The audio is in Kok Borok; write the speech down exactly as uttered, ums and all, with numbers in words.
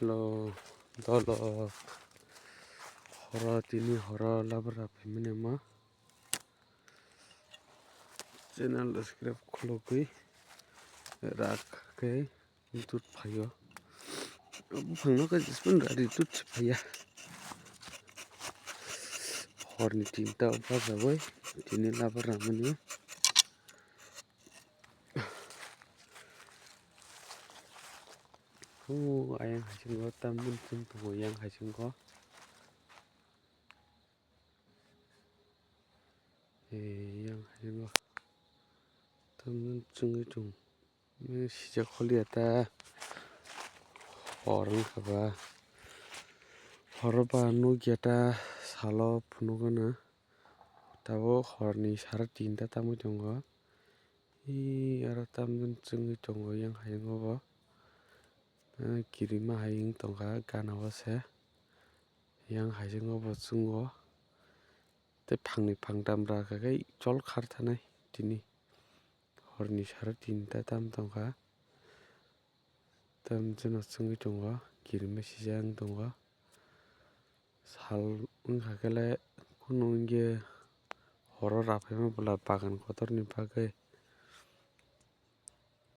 Hello, dolok. Horo tini horo labra phaimani ma. Channel subscribe khulugwi rak khe dut phaio. Buphangno khe jispan rari dut phaiya. Horni tinta bajagoi tini labra mani. Huu, ayang haisingo tamjin chwng tongo, yang haisingo. Eh, yang haisingo tamjin chwngwi tongo. Sijak kholiya ta hor wngkha ba. Horo ba nukya ta salo phunukgwno. Tabuk horni sara tinta tamwi tongo. Ee, aro tamjani chwngwi tongo yang hayungo bo. Ah, kirima hayung tongkha gana o se. Yang hayungo bo chwngo. Tei phangni phangtam rakha khe chol khar thanai tini. Horni sara tinta tam tongkha. Tamjano chwngwi tongo, kirima sijak wng tongo. Sal wngkha khe le kunu wngkhe horo raphaima bwla bagan kotorni bagwi